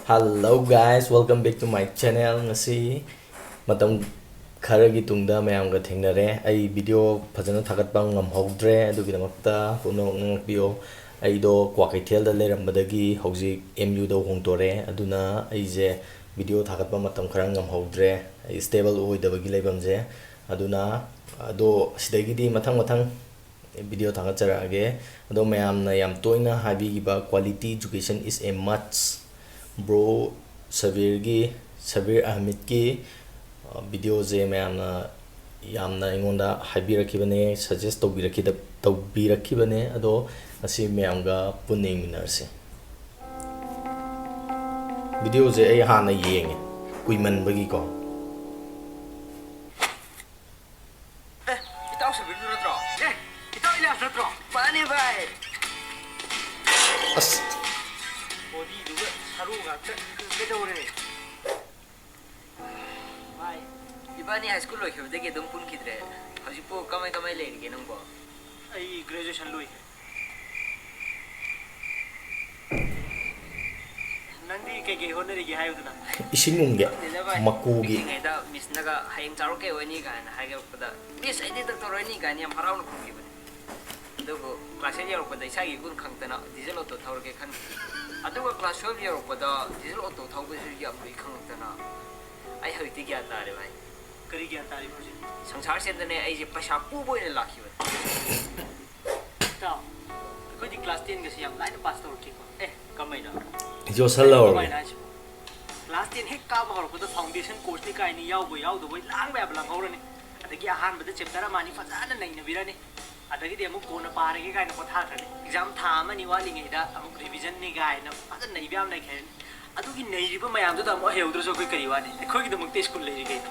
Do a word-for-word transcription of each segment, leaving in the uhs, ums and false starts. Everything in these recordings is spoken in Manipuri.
Hello guys, welcome back to my channel. ꯉꯁꯤ ꯃꯇꯝ ꯈꯔꯒꯤ ꯇꯨꯡꯗ ꯃꯌꯥꯝꯒ ꯊꯦꯡꯅꯔꯦ꯫ ꯑꯩ video ꯐꯖꯅ ꯊꯥꯒꯠꯄ ꯉꯝꯍꯧꯗ꯭ꯔꯦ, ꯑꯗꯨꯒꯤꯗꯃꯛꯇ ꯄꯨꯝꯅꯃꯛ ꯉꯥꯛꯄꯤꯌꯣ꯫ ꯑꯩꯗꯣ ꯀ꯭ꯋꯥꯀꯩꯊꯦꯜꯗ ꯂꯩꯔꯝꯕꯗꯒꯤ ꯍꯧꯖꯤꯛ M U ꯗ ꯍꯣꯡꯗꯣꯔꯦ, ꯑꯗꯨꯅ ꯑꯩꯁꯦ video ꯊꯥꯒꯠꯄ ꯃꯇꯝ ꯈꯔ ꯉꯝꯍꯧꯗ꯭ꯔꯦ꯫ ꯑꯩ stable ꯑꯣꯏꯗꯕꯒꯤ ꯂꯩꯐꯝꯁꯦ, ꯑꯗꯨꯅ ꯑꯗꯣ ꯁꯤꯗꯒꯤꯗꯤ ꯃꯊꯪ ꯃꯊꯪ video ꯊꯥꯒꯠꯆꯔꯛꯑꯒꯦ꯫ ꯑꯗꯣ ꯃꯌꯥꯝꯅ ꯌꯥꯝ ꯇꯣꯏꯅ ꯍꯥꯏꯕꯤꯈꯤꯕ "Quality education is a must, bro" ꯁꯕꯤꯔꯒꯤ, Sabir ꯑꯍꯃꯤꯗꯀꯤ, ꯑ, video ꯁꯦ ꯃꯌꯥꯝꯅ ꯌꯥꯝꯅ ꯑꯩꯉꯣꯟꯗ ꯍꯥꯏꯕꯤꯔꯛꯈꯤꯕꯅꯦ, suggest ꯇꯧꯕꯤꯔꯛꯈꯤꯗ-, ꯇꯧꯕꯤꯔꯛꯈꯤꯕꯅꯦ꯫ ꯑꯗꯣ ꯉꯁꯤ ꯃꯌꯥꯝꯒ ꯄꯨꯟꯅ ꯌꯦꯡꯃꯤꯟꯅꯔꯁꯤ꯫ Video ꯁꯦ ꯑꯩ ꯍꯥꯟꯅ ꯌꯦꯡꯉꯦ, ꯀꯨꯏꯃꯟꯕꯒꯤꯀꯣ꯫ ꯑꯦ, ꯏꯇꯥꯎ ꯁꯕꯤꯔꯗꯨ ꯅꯠꯇ꯭ꯔꯣ? ꯑꯦ, ꯏꯇꯥꯎ ꯏꯂꯥꯁ ꯅꯠꯇ꯭ꯔꯣ? ꯃꯥꯅꯦ ꯚꯥꯏ꯫ ꯑꯁ꯫ Body ꯗꯨꯒ ꯁꯔꯨ ꯉꯥꯛꯇ꯫ ꯀꯩꯗꯧꯔꯦ? ꯚꯥꯏ, ꯏꯕꯥꯅꯤ high school ꯂꯣꯏꯈꯤꯕꯗꯒꯤ ꯑꯗꯨꯝ ꯄꯨꯟꯈꯤꯗ꯭ꯔꯦ꯫ ꯍꯧꯖꯤꯛꯄꯨ ꯀꯃꯥꯏ ꯀꯃꯥꯏ ꯂꯩꯔꯤꯒꯦ ꯅꯪꯕꯣ? ꯑꯩ graduation ꯂꯣꯏꯈ꯭ꯔꯦ꯫ ꯅꯪꯗꯤ ꯀꯩꯀꯩ ꯍꯣꯠꯅꯔꯤꯒꯦ ꯍꯥꯏꯌꯨꯗꯅ? ꯏꯁꯤꯡ ꯎꯝꯒꯦ꯫ ꯈꯪꯗꯦꯗ ꯚꯥꯏ, ꯃꯀꯨꯒꯤ꯫ ꯄꯤꯛꯂꯤꯉꯩꯗ ꯃꯤꯁꯅꯒ "ꯍꯌꯦꯡ ꯆꯥꯎꯔꯛꯀꯦ ꯑꯣꯏꯅꯤ" ꯀꯥꯏꯅ ꯍꯥꯏꯒꯠꯂꯛꯄꯗ, "ꯃꯤꯁ, ꯑꯩꯗꯤ ꯗꯥꯛꯇꯔ ꯑꯣꯏꯅꯤ" ꯀꯥꯏꯅ ꯌꯥꯝ ꯍꯔꯥꯎꯅ ꯈꯨꯝꯈꯤꯕꯅꯤ꯫ ꯑꯗꯨꯕꯨ class eight ꯌꯧꯔꯛꯄꯗ ꯏꯁꯥꯒꯤ ꯏꯒꯨꯟ ꯈꯪꯗꯅ ꯗꯤꯖꯜ ꯑꯣꯇꯣ ꯊꯧꯔꯒꯦ ꯈꯟꯈꯤ꯫ ꯑꯗꯨꯒ class twelve ꯌꯧꯔꯛꯄꯗ ꯗꯤꯖꯜ ꯑꯣꯇꯣ ꯊꯧꯕꯁꯤꯁꯨ ꯌꯥꯝ ꯂꯨꯏ ꯈꯪꯉꯛꯇꯅ ꯑꯩ ꯍꯧꯖꯤꯛꯇꯤ ꯒ꯭ꯌꯥꯟ ꯇꯥꯔꯦ ꯚꯥꯏ꯫ ꯀꯔꯤ ꯒ꯭ꯌꯥꯟ ꯇꯥꯔꯤꯕ ꯍꯧꯖꯤꯛ? ꯁꯪꯁꯥꯔ ꯁꯦꯝꯗꯅꯦ ꯑꯩꯁꯦ ꯄꯩꯁꯥ ꯄꯨꯕ ꯑꯣꯏꯅ ꯂꯥꯛꯈꯤꯕꯅꯤ꯫ ꯏꯇꯥꯎ, ꯑꯩꯈꯣꯏꯗꯤ class ten ꯒꯁꯤ ꯌꯥꯝ ꯂꯥꯏꯅ pass ꯇꯧꯔꯛꯈꯤꯀꯣ꯫ ꯑꯦ, ꯀꯃꯥꯏꯅ? ꯌꯣꯠꯁꯜꯍꯧꯔꯒꯦ꯫ ꯀꯃꯥꯏꯅ ꯍꯥꯏꯁꯤꯕꯣ? Class ten ꯍꯦꯛ ꯀꯥꯕ ꯍꯧꯔꯛꯄꯗ foundation course ꯅꯤ ꯀꯥꯏꯅ ꯌꯥꯎꯕꯣꯏ ꯌꯥꯎꯗꯕꯣꯏ ꯂꯥꯡꯕ ꯌꯥꯕ ꯂꯥꯡꯍꯧꯔꯅꯤ꯫ ꯑꯗꯒꯤ ꯑꯍꯥꯟꯕꯗ chapter ꯑꯃ ꯑꯅꯤ ꯐꯖꯅ ꯅꯩꯅꯕꯤꯔꯅꯤ꯫ ꯑꯗꯒꯤꯗꯤ ꯑꯃꯨꯛ ꯀꯣꯟꯅ ꯄꯥꯔꯒꯦ ꯀꯥꯏꯅ ꯄꯣꯊꯥꯈ꯭ꯔꯅꯤ꯫ Exam ꯊꯥ ꯑꯃ ꯑꯅꯤ ꯋꯥꯠꯂꯤꯉꯩꯗ ꯑꯃꯨꯛ revision ꯅꯤ ꯀꯥꯏꯅ ꯐꯖꯅ ꯅꯩꯕ ꯌꯥꯕ ꯅꯩꯈ꯭ꯔꯅꯤ꯫ ꯑꯗꯨꯒꯤ ꯅꯩꯔꯤꯕ ꯃꯌꯥꯝꯗꯨꯗ ꯑꯃꯨꯛ ꯍꯩꯍꯧꯗ꯭ꯔꯁꯨ ꯑꯩꯈꯣꯏ ꯀꯔꯤ ꯋꯥꯅꯤ? ꯑꯩꯈꯣꯏꯒꯤꯗꯃꯛꯇ school ꯂꯩꯔꯤ ꯀꯩꯅꯣ꯫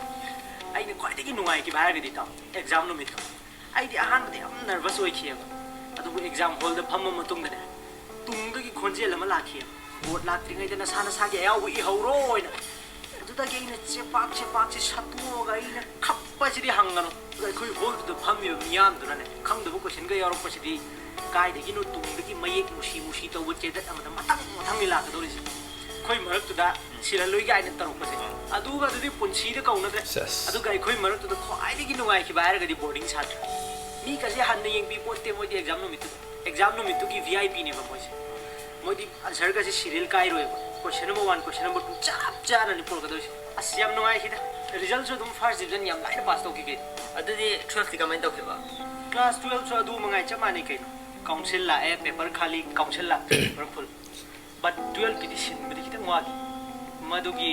ꯑꯩꯅ ꯈ꯭ꯋꯥꯏꯗꯒꯤ ꯅꯨꯡꯉꯥꯏꯈꯤꯕ ꯍꯥꯏꯔꯒꯗꯤ, ꯏꯇꯥꯎ, exam ꯅꯨꯃꯤꯠꯇꯣ꯫ ꯑꯩꯗꯤ ꯑꯍꯥꯟꯕꯗ ꯌꯥꯝ nervous ꯑꯣꯏꯈꯤꯑꯕ꯫ ꯑꯗꯨꯕꯨ exam hall ꯗ ꯐꯝꯃ ꯃꯇꯨꯡꯗꯅꯦ, ꯇꯨꯡꯗꯒꯤ ꯈꯣꯟꯖꯦꯜ ꯑꯃ ꯂꯥꯛꯈꯤꯑꯕ, "Board ꯂꯥꯛꯇ꯭ꯔꯤꯉꯩꯗ ꯅꯁꯥ ꯅꯁꯥꯒꯤ ꯑꯌꯥꯎꯕ ꯏꯍꯧꯔꯣ" ꯍꯥꯏꯅ꯫ ꯑꯗꯨꯗꯒꯤ ꯑꯩꯅ ꯆꯦꯄꯥꯛ ꯆꯦꯄꯥꯛꯁꯦ ꯁꯠꯇꯣꯛꯑꯒ ꯑꯩꯅ ꯈꯞꯄꯁꯤꯗꯤ ꯍꯪꯒꯅꯨ꯫ ꯑꯗꯨꯒ ꯑꯩꯈꯣꯏ hall ꯗꯨꯗ ꯐꯝꯃꯤꯕ ꯃꯤꯌꯥꯝꯗꯨꯅꯅꯦ, ꯈꯪꯗꯕ question ꯒ ꯌꯥꯎꯔꯛꯄꯁꯤꯗꯤ ꯀꯥꯏꯗꯒꯤꯅꯣ ꯇꯨꯡꯗꯒꯤ ꯃꯌꯦꯛ ꯃꯨꯁꯤ ꯃꯨꯁꯤ ꯇꯧꯕ ꯆꯦꯗꯠ ꯑꯃꯗ ꯃꯊꯪ ꯃꯊꯪꯅꯤ ꯂꯥꯛꯀꯗꯧꯔꯤꯁꯦ꯫ ꯑꯩꯈꯣꯏ ꯃꯔꯛꯇꯨꯗ ꯁꯤꯜꯍꯜꯂꯣꯏ ꯀꯥꯏꯅ ꯇꯧꯔꯛꯄꯁꯦ, ꯑꯗꯨꯒ ꯑꯗꯨꯗꯤ ꯄꯨꯟꯁꯤꯗ ꯀꯧꯅꯗ꯭ꯔꯦ꯫ ꯁꯦꯁ꯫ ꯑꯗꯨꯒ ꯑꯩꯈꯣꯏ ꯃꯔꯛꯇꯨꯗ ꯈ꯭ꯋꯥꯏꯗꯒꯤ ꯅꯨꯡꯉꯥꯏꯈꯤꯕ ꯍꯥꯏꯔꯒꯗꯤ ꯕꯣꯔꯗꯤꯡ ꯁꯥꯇ꯭ꯔ꯫ ꯃꯤ ꯀꯁꯦ ꯍꯟꯅ ꯌꯦꯡꯕꯤ ꯄꯣꯠꯇꯦ ꯃꯣꯏꯗꯤ ꯑꯦꯛꯖꯥꯝ ꯅꯨꯃꯤꯠꯇꯨꯗ꯫ ꯑꯦꯛꯖꯥꯝ ꯅꯨꯃꯤꯠꯇꯨꯒꯤ ꯚꯤ ꯑꯥꯏ ꯄꯤꯅꯦꯕ ꯃꯣꯏꯁꯦ꯫ ꯃꯣꯏꯗꯤ ꯑꯟꯁꯔꯒꯁꯦ ꯁꯤꯔꯤꯌꯦꯜ ꯀꯥꯏꯔꯣꯏꯕ꯫ ꯀꯣꯏꯁꯟ ꯅꯝꯕꯔ ꯋꯥꯟ, ꯀꯣꯏꯁꯟ ꯅꯝꯕꯔ ꯇꯨ ꯆꯞ ꯆꯥꯅꯅꯤ ꯄꯨꯔꯛꯀꯗꯣꯏꯁꯦ꯫ ꯑꯁ, ꯌꯥꯝ ꯅꯨꯡꯉꯥꯏꯈꯤꯗ꯫ ꯔꯤꯖꯜꯁꯨ ꯑꯗꯨꯝ ꯐꯥꯔꯁ ꯗꯤꯕꯤꯖꯟ ꯌꯥꯝ ꯂꯥꯏꯅ ꯄꯥꯁ ꯇꯧꯈꯤ ꯀꯩꯅꯣ꯫ ꯑꯗꯨꯗꯤ ꯇꯨꯋꯦꯜꯐꯇꯤ ꯀꯃꯥꯏꯅ ꯇꯧꯈꯤꯕ? ꯀ꯭ꯂꯥꯁ ꯇꯨꯋꯦꯜꯐꯁꯨ ꯑꯗꯨ ꯃꯉꯥꯏ, ꯆꯞ ꯃꯥꯟꯅꯩ ꯀꯩꯅꯣ꯫ ꯀꯥꯎꯟꯁꯤꯜ ꯂꯥꯛꯑꯦ, ꯄꯦꯄꯔ ꯈꯥꯂꯤ, ꯀꯥꯎꯟꯁꯤꯜ ꯂꯥꯛꯇ꯭ꯔꯦ, ꯄꯦꯄꯔ ꯐꯨꯜ꯫ ꯕꯠ ꯇꯨꯋꯦꯜꯐꯀꯤꯗꯤ ꯁꯤꯟꯕꯗꯤ ꯈꯤꯇꯪ ꯋꯥꯈꯤ꯫ ꯃꯗꯨꯒꯤ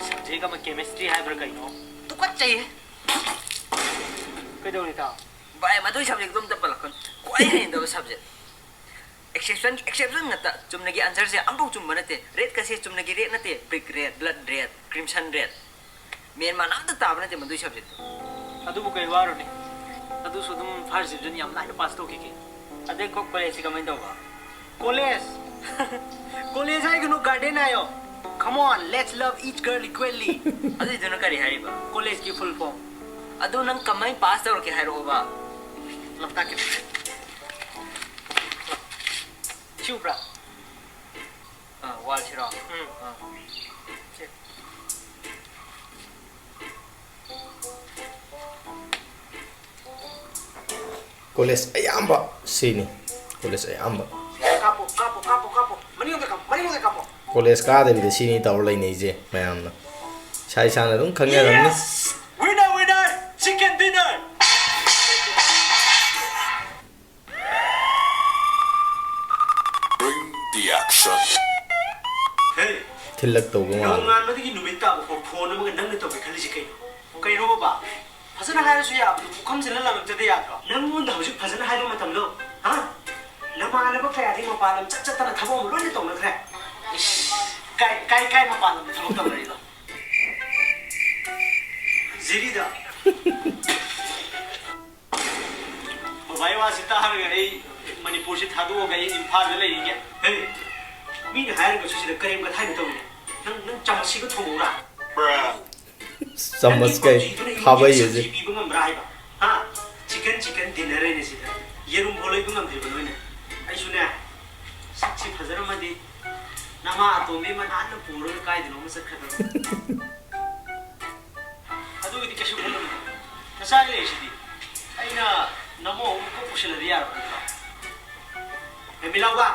ꯁꯕꯖꯦꯛ ꯑꯃ, ꯀꯦꯃꯤꯁꯇ꯭ꯔꯤ ꯍꯥꯏꯕ꯭ꯔꯥ ꯀꯩꯅꯣ? ꯇꯨꯀꯠꯆꯩꯍꯦ꯫ ꯀꯩꯗꯧꯔꯦ, ꯏꯇꯥꯎ? ꯚꯥꯏ, ꯃꯗꯨꯒꯤ ꯁꯕꯖꯦꯛꯇꯣ ꯑꯝꯇ ꯄꯜꯂꯛꯀꯅꯨ꯫ ꯈ꯭ꯋꯥꯏ ꯍꯩꯅꯗꯕ ꯁꯕꯖꯦꯛ꯫ ꯑꯦꯛꯁꯦꯞꯁꯟ, ꯑꯦꯛꯁꯦꯞꯁꯟ ꯉꯥꯛꯇ꯫ ꯆꯨꯝꯅꯒꯤ ꯑꯟꯁꯔꯁꯦ ꯑꯝꯐꯥꯎ ꯆꯨꯝꯕ ꯅꯠꯇꯦ꯫ ꯔꯦꯗꯀꯁꯦ ꯆꯨꯝꯅꯒꯤ ꯔꯦꯗ ꯅꯠꯇꯦ, brick red, blood red, crimson red. ꯃꯦꯟ ꯃꯥꯟ ꯑꯝꯇ ꯇꯥꯕ ꯅꯠꯇꯦ ꯃꯗꯨꯒꯤ ꯁꯕꯖꯦꯛꯇꯣ꯫ ꯑꯗꯨꯕꯨ ꯀꯩ ꯋꯥꯔꯨꯅꯤ? ꯑꯗꯨꯁꯨ ꯑꯗꯨꯝ ꯐꯥꯔꯁ ꯗꯤꯕꯤꯖꯟ ꯌꯥꯝ ꯂꯥꯏꯅ ꯄꯥꯁ ꯇꯧꯈꯤꯒꯦ꯫ ꯑꯗꯩ ꯀꯣ-, ꯀꯣꯂꯦꯖꯁꯤ ꯀꯃꯥꯏꯅ ꯇꯧꯕ? ꯀꯣꯂꯦꯖ? ꯀꯣꯂꯦꯖ ꯍꯥꯏꯒꯅꯨ, ꯒꯥꯔꯗꯦꯟ ꯍꯥꯏꯌꯣ꯫ Come on, let's love each girl equally. ꯑꯗꯨꯏꯗꯨꯅ ꯀꯔꯤ ꯍꯥꯏꯔꯤꯕ? ꯀꯣꯂꯦꯖꯀꯤ ꯐꯨꯜ ꯐꯣꯝ꯫ ꯑꯗꯨ ꯅꯪ ꯀꯃꯥꯏꯅ ꯄꯥꯁ ꯇꯧꯔꯛꯀꯦ ꯍꯥꯏꯔꯛꯑꯣꯕ꯫ ꯂꯣꯛꯇꯥꯛꯀꯤ꯫ ꯁꯤ ꯎꯕ꯭ꯔꯥ? ꯑꯥ, ꯋꯥꯜꯁꯤꯔꯣ? ꯎꯝ꯫ ꯑꯥ꯫ ꯁꯤ꯫ ꯀꯣꯂꯦꯖ ꯑꯌꯥꯝꯕ ꯁꯤꯅꯤ꯫ ꯀꯣꯂꯦꯖ ꯑꯌꯥꯝꯕ꯫ ꯀꯥꯞꯄꯣ, ꯀꯥꯞꯄꯣ, ꯀꯥꯞꯄꯣ, ꯀꯥꯞꯄꯣ꯫ ꯃꯅꯤꯡꯂꯣꯝꯗ ꯀꯥꯞꯄꯣ, ꯃꯅꯤꯡꯂꯣꯝꯗ ꯀꯥꯞꯄꯣ꯫ ꯀꯣꯂꯦꯖ ꯀꯥꯗꯕꯤꯗ ꯁꯤꯅꯤ ꯇꯧꯔ ꯂꯩꯅꯩꯁꯦ ꯃꯌꯥꯝꯅ꯫ ꯏꯁꯥ ꯏꯁꯥꯅ ꯑꯗꯨꯝ ꯈꯪꯅꯔꯝꯅꯤ꯫ Yes! Winner, winner! Chicken dinner! Bring the action. Hey, ꯊꯤꯜꯂꯛꯇꯧꯕ ꯃꯥꯜꯂꯦ꯫ ꯅꯣꯡꯉꯥꯟꯕꯗꯒꯤ ꯅꯨꯃꯤꯠ ꯇꯥꯕ ꯐꯥꯎ ꯐꯣꯟ ꯑꯃꯒ ꯅꯪꯅ ꯇꯧꯒꯦ ꯈꯜꯂꯤꯁꯤ ꯀꯩꯅꯣ? ꯀꯩꯅꯣ ꯕꯕꯥ? ꯐꯖꯅ ꯍꯥꯏꯔꯁꯨ ꯌꯥꯕꯗꯨ ꯄꯨꯈꯝꯁꯤꯅ ꯂꯪꯉꯛꯇꯗꯤ ꯌꯥꯗ꯭ꯔꯣ? ꯅꯪꯉꯣꯟꯗ ꯍꯧꯖꯤꯛ ꯐꯖꯅ ꯍꯥꯏꯕ ꯃꯇꯝꯂꯣ? ꯍꯥ? ꯅꯃꯥꯟꯅꯕ ꯀꯌꯥꯗꯤ ꯃꯄꯥꯟ ꯂꯝ ꯆꯠ ꯆꯠꯇꯅ ꯊꯕꯛ ꯑꯃ ꯂꯣꯏꯅ ꯇꯧꯅꯈ꯭ꯔꯦ꯫ ꯏꯁ, ꯀꯥꯏ, ꯀꯥꯏ, ꯀꯥꯏ ꯃꯄꯥꯟ ꯂꯝꯗ ꯊꯕꯛ ꯇꯧꯅꯔꯤꯕ? ꯖꯤꯔꯤꯗ꯫ ꯕꯕꯥꯏ ꯋꯥꯁꯤ ꯇꯥꯔꯒ ꯑꯩ ꯃꯅꯤꯄꯨꯔꯁꯤ ꯊꯥꯗꯣꯛꯑꯒ ꯑꯩ ꯏꯝꯐꯥꯜꯗ ꯂꯩꯔꯤꯒꯦ꯫ ꯍꯦ, ꯃꯤꯅ ꯍꯥꯏꯔꯒꯁꯨ ꯁꯤꯗ ꯀꯔꯦꯝ ꯀꯊꯥꯏꯅ ꯇꯧꯔꯤꯅꯦ꯫ ꯅꯪ, ꯅꯪ ꯆꯥꯃꯁꯁꯤꯒ ꯊꯣꯡꯉꯧꯔꯥ? ꯆꯥꯃꯁ ꯀꯩ? ꯅꯪꯒꯤ ꯈꯥꯕꯩ ꯄꯥꯝꯖꯤꯗꯨꯅ ꯑꯁꯦ꯫ ꯁꯛꯁꯤ ꯄꯤꯕ ꯉꯝꯕ꯭ꯔꯥ ꯍꯥꯏꯕ? ꯍꯥ? Chicken, chicken dinner ꯍꯥꯏꯅ ꯁꯤꯗ ꯌꯦꯔꯨꯝ ꯐꯥꯎ ꯂꯩꯕ ꯉꯝꯗ꯭ꯔꯤꯕ ꯅꯣꯏꯅ꯫ ꯑꯩꯁꯨꯅꯦ, ꯁꯛꯁꯤ ꯐꯖꯔꯝꯃꯗꯤ ꯅꯃꯥ ꯑꯇꯣꯝꯕꯤ ꯑꯃ ꯅꯥꯟꯅ ꯄꯨꯔꯒ ꯀꯥꯏꯗꯅꯣ ꯑꯃ ꯆꯠꯈ꯭ꯔꯗꯕꯅꯤ꯫ ꯑꯗꯨꯒꯤꯗꯤ ꯀꯩꯁꯨ ꯈꯜꯂꯨꯅꯨ꯫ ꯅꯆꯥꯒꯤ ꯂꯩꯔꯤꯁꯤꯗꯤ꯫ ꯑꯩꯅ ꯅꯃꯣ ꯑꯃ ꯀꯣꯛ ꯄꯨꯁꯤꯜꯂꯗꯤ ꯌꯥꯔꯕ ꯅꯠꯇ꯭ꯔꯣ? ꯍꯦ ꯃꯤꯂꯥꯎꯕ!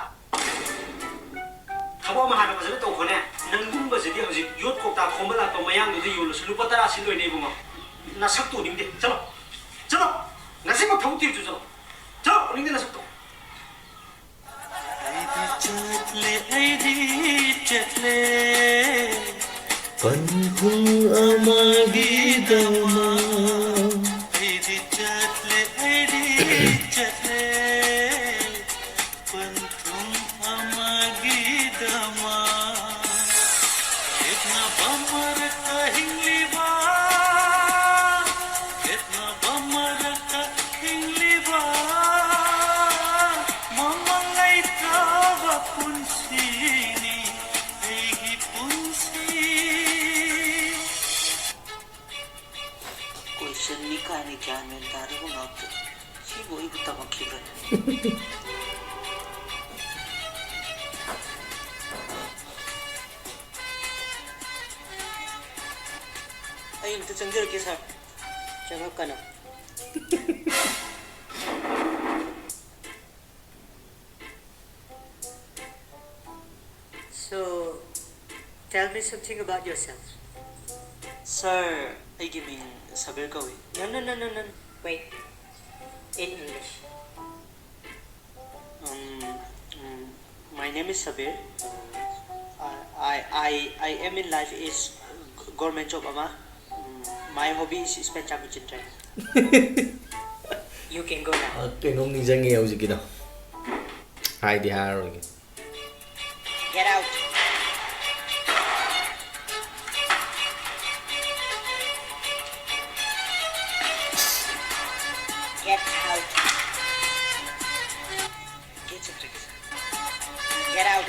ꯊꯕꯛ ꯑꯃ ꯍꯥꯟꯅ ꯐꯖꯅ ꯇꯧꯈꯣꯅꯦ꯫ ꯅꯪꯒꯨꯝꯕꯁꯤꯗꯤ ꯍꯧꯖꯤꯛ ꯌꯣꯠ ꯀꯧꯇꯥ ꯈꯣꯝꯕ ꯂꯥꯛꯄ ꯃꯌꯥꯡꯗꯨꯗ ꯌꯣꯜꯂꯁꯨ ꯂꯨꯄꯥ ꯇꯔꯥ ꯁꯤꯜꯂꯣꯏꯅꯦ ꯏꯕꯨꯡꯉꯣ꯫ ꯅꯁꯛꯇꯨ ꯎꯅꯤꯡꯗꯦ꯫ ꯆꯠꯂꯣ꯫ ꯆꯠꯂꯣ꯫ ꯉꯁꯤꯃꯛ ꯊꯕꯛ ꯊꯤꯔꯨꯆꯣ ꯆꯠꯂꯣ꯫ ꯆꯠꯂꯣ, ꯎꯅꯤꯡꯗꯦ ꯅꯁꯛꯇꯣ꯫ ꯑꯩꯗꯤ ꯆꯠꯂꯦ, ꯑꯩꯗꯤ ꯆꯠꯂꯦ, ꯄꯟꯊꯨꯡ ꯑꯃꯒꯤꯗꯃꯛ꯫ ꯑꯩꯗꯤ ꯆꯠꯂꯦ, ꯑꯩꯗꯤ ꯆꯠꯂꯦ, ꯄꯟꯊꯨꯡ ꯑꯃꯒꯤꯗꯃꯛ꯫ ꯌꯦꯠꯅꯕ ꯃꯔꯛꯇ ꯍꯤꯡꯂꯤꯕ, ꯌꯦꯠꯅꯕ ꯃꯔꯛꯇ ꯍꯤꯡꯂꯤꯕ, ꯃꯃꯥꯡ ꯂꯩꯇ꯭ꯔꯕ ꯄꯨꯟꯁꯤꯅꯤ ꯑꯩꯒꯤ ꯄꯨꯟꯁꯤ꯫ ꯀꯣꯏꯁꯟꯅꯤ ꯀꯥꯏꯅ ꯒ꯭ꯌꯥꯟ ꯃꯦꯟ ꯇꯥꯗꯕ ꯉꯥꯛꯇ꯫ ꯁꯤꯕꯨ ꯑꯩꯕꯨ ꯇꯝꯃꯛꯈꯤꯕ꯭ꯔꯅꯦ? ꯑꯩ ꯑꯝꯇ ꯆꯪꯖꯔꯛꯀꯦ, ꯁꯥꯔ꯫ ꯆꯪꯉꯛꯀꯅꯨ꯫ So, tell me something about yourself. ꯁꯥꯔ, ꯑꯩꯒꯤ ꯃꯤꯡ ꯁꯕꯤꯔ ꯀꯧꯏ꯫ No, no, no, no, no. Wait. In English. Um, um, my name is Sabir. I, I, I, I aim in life is g- government job ama. Um, my hobby is spend time with children. You can go now. ꯀꯩꯅꯣꯝ ꯅꯤꯡꯁꯤꯡꯉꯦ ꯍꯧꯖꯤꯛꯀꯤꯗꯣ꯫ ꯍꯥꯏꯗꯤ ꯍꯥꯏꯔꯔꯣꯏꯒꯦ꯫ Get out. Get out. Get out.